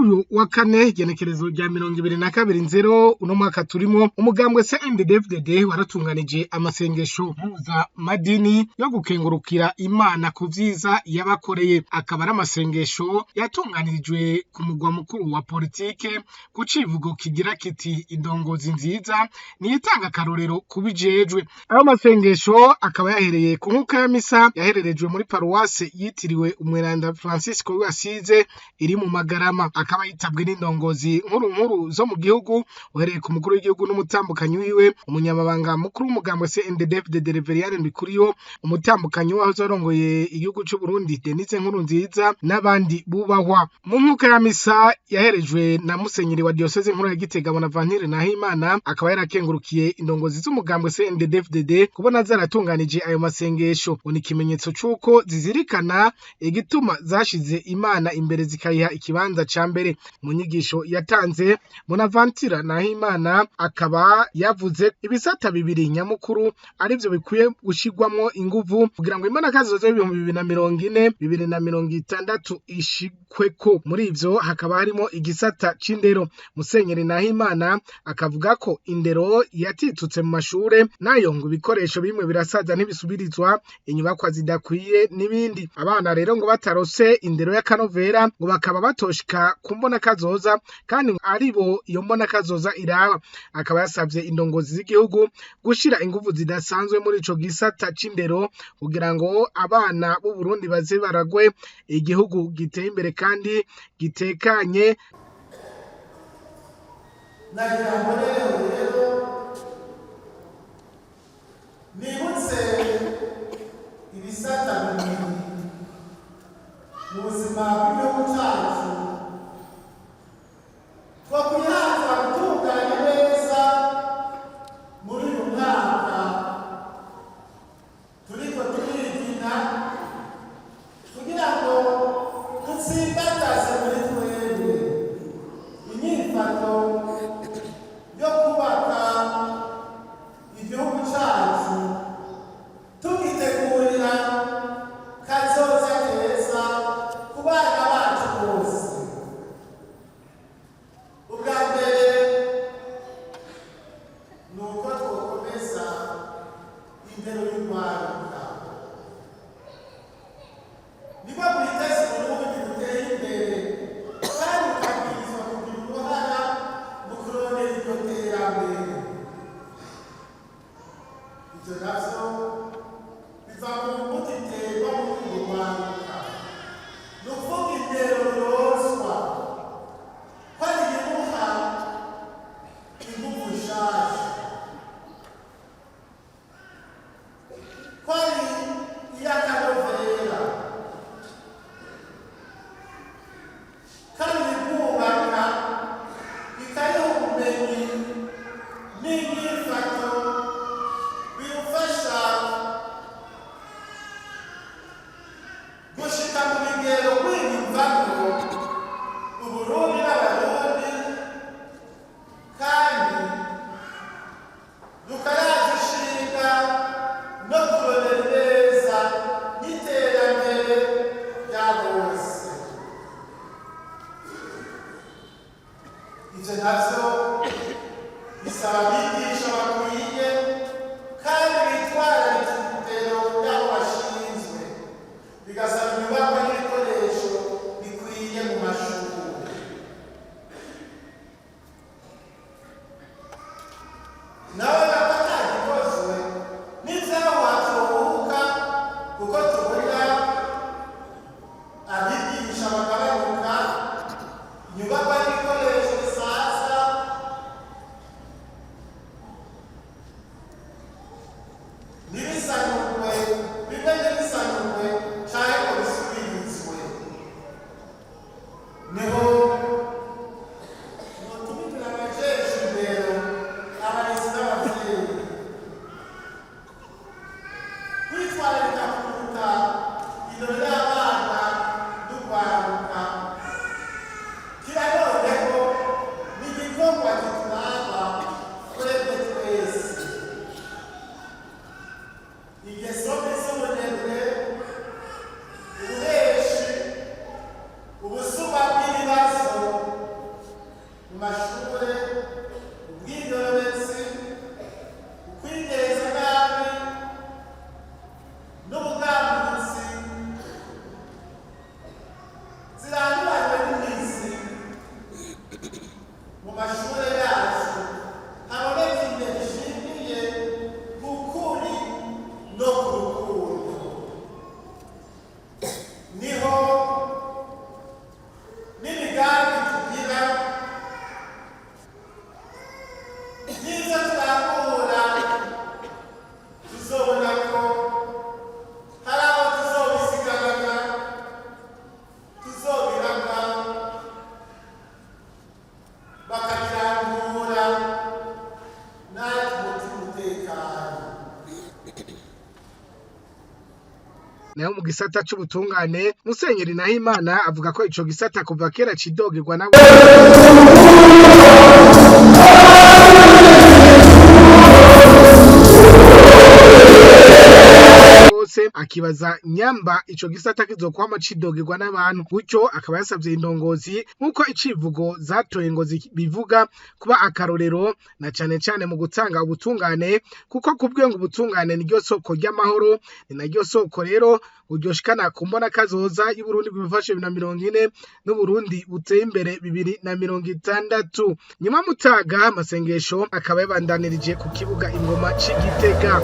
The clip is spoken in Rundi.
Kuri uyu wa kane, igenekerezo rya 22 nzero uno mwaka turimo, umugambwe CNDD-FDD waratunganije amasengesho mpuzamadini yo gukengurukira Imana ku vyiza yabakoreye. Akaba ari amasengesho yatunganirijwe ku mugwa mukuru wa politike, ku civugo kigira kiti: "Indongozi nziza niyitanga akarorero kubijejwe." Ayo masengesho akaba yahereye ku nkuka ya misa yahererejwe muri paruwase yitiriwe umweranda Francisco w'Asize iri mu Magarama, akaba yitabwe n'indongozi nkuru nkuru zo mu gihugu, uhereye ku mukuru w'igihugu n'umutambukanyi wiwe, umunyamabanga mukuru w'umugambwe CNDD-FDD Reverien Ndikuriyo, umutambukanyi wahoze arongoye igihugu c'u Burundi Denise Nkurunziza, n'abandi bubahwa. Mu nkuka ya misa yaherejwe na musenyeri wa diocèse nkuru ya Gitega Bonaventure Nahimana, akaba yarakengurukiye indongozi z'umugambwe CNDD-FDD kubona zaratunganije ayo masengesho, ngo ni ikimenyetso c'uko zizirikana igituma zashize Imana imbere, zikayiha ikibanza ca mbere. Mu nyigisho yatanze, Bonaventure Nahimana akaba yavuze ibisata bibiri nyamukuru arivyo bikwiye gushirwamwo inguvu kugira ngo imbonakazoza y'2040, 2060 ishikweko. Muri ivyo hakaba harimo igisata c'indero. Musenyeri Nahimana akavuga ko indero yatitutse mu mashure, nayo ngo ibikoresho bimwe birasaza ntibisubirizwa, inyubakwa zidakwiye n'ibindi. Abana rero ngo batarose indero y'akanovera, ngo bakaba batoshika ku mbonakazoza kandi aribo iyo mbonakazoza iraba. Akaba yasavye indongozi z'igihugu gushira inguvu zidasanzwe muri ico gisata c'indero kugira ngo abana b'u Burundi baze baragwe igihugu giteye imbere kandi gitekanye. Nagira ngo rero nibutse ibisata bibiri mu buzima bw'igihugu cyacu twakwihatira gutunganya neza muri uyu mwaka turiko turigina, kugira ngo dutsimbataze muri twebwe inyifato yo kubaka igihugu cyacu, tugitegurira kazoza keza ku bana bacu bose. Ubwa mbere ni uko twokomeza indero y'urwaruka, nibwo bwiteza Uburundi buteye imbere, kandi ukabwirizwa kugira uruhara mu kurondera iryo terambere. Ibyo navyo biva mu mbuto iterwa muri urwo rwaruka, ni ukuvuga indero ruronswa ko ari ibimuha inguvu nshasha, ko ari iy'akanovera, kandi ibwubaka, ikayiha ubumenyi n'inyifato birufasha gushika mu bigero kwiyumvamo Uburundi n'Abarundi, kandi rukaraza ishinga no kurondera ineza n'iterambere rya bose. Ivyo navyo bisaba abigisha bakwiye kandi bitwararika indero y'abo bashinzwe, bigasaba inyubakwa n'ibikoresho bikwiye mu mashuri. Nawe utekanye. Nayo mu gisata c'ubutungane, Musenyeri Nahimana avuga ko ico gisata kuva kera cidogerwa nabo bose, akibaza nyamba ico gisata kizokwama cidogerwa n'abantu gutyo. Akaba yasavye indongozi, nk'uko icivugo zatoye ngo bivuga, kuba akarorero na cane cane mu gutanga ubutungane, kuko kubwe ngo ubutungane niryo soko ry'amahoro, ni naryo soko rero uryoshikana ku mbona kazoza y'Uburundi bwifashe 2040 n'Uburundi buteye imbere 2060. Nyuma mutaga amasengesho akaba yabandanirije ku kibuga Ingoma c'Igitega.